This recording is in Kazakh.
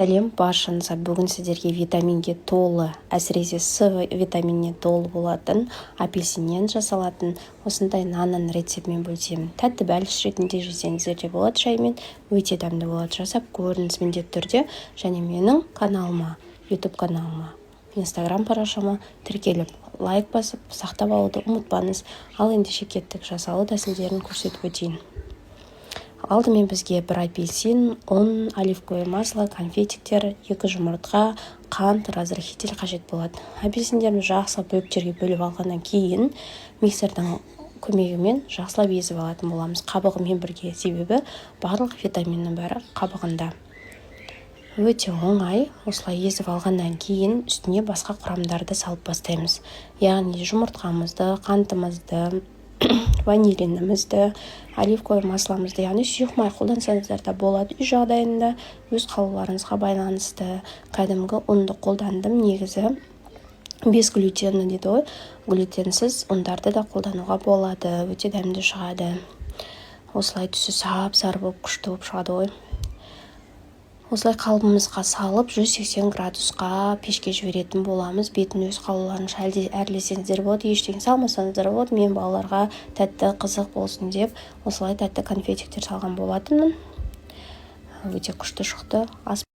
Сәлем баршаңызға! Бүгін сіздерге витаминге толы, әсіресе С витаминіне толы болатын апельсиннен жасалатын осындай нанның рецептімен бөлісемін. Тәтті бәліш ретінде жесеңіздер де болады, шаймен өте дәмді болады. Жасап көріңіз міндетті түрде. Және менің каналыма, YouTube каналыма, Инстаграм парақшама тіркеліп, лайк басып, сақтап алуды ұмытпаңыз. Ал ендеше, кеттік, жасалу тәсілдерін көрсетіп өтейін. Алдымен бізге бір апельсин, ұн, оливковое масло, конфетиктер, екі жұмыртқа, қант, разрыхлитель қажет болады. Апельсиндерді жақсылап бөліктерге бөліп алғаннан кейін миксердің көмегімен жақсылап езіп алатын боламыз қабығымен бірге, себебі барлық витаминнің бәрі қабығында. Өте оңай. Осылай езіп алғаннан кейін үстіне басқа құрамдарды салып бастаймыз, яғни жұмыртқамызды, қантымызды, ванилинімізді, оливковый масломызды, яғни сұйық май қолдансаңыздар да болады үй жағдайында, өз қалауларыңызға байланысты. Кәдімгі ұнды қолдандым. Негізі безглютенный дейді ғой, глютенсіз ұндарды да қолдануға болады, өте дәмді шығады. Осылай түсі сап сары болып, күшті болып шығады ғой. Осылай қалыбымызға салып, 180 градусқа пешке жіберетін боламыз. Бетін өз қалауларыңызша әрлесеңіздер болады, ештеңе салмасаңыздар болады. Мен балаларға тәтті, қызық болсын деп осылай тәтті конфетиктер салған болатынмын. Өте күшті шықты. Ас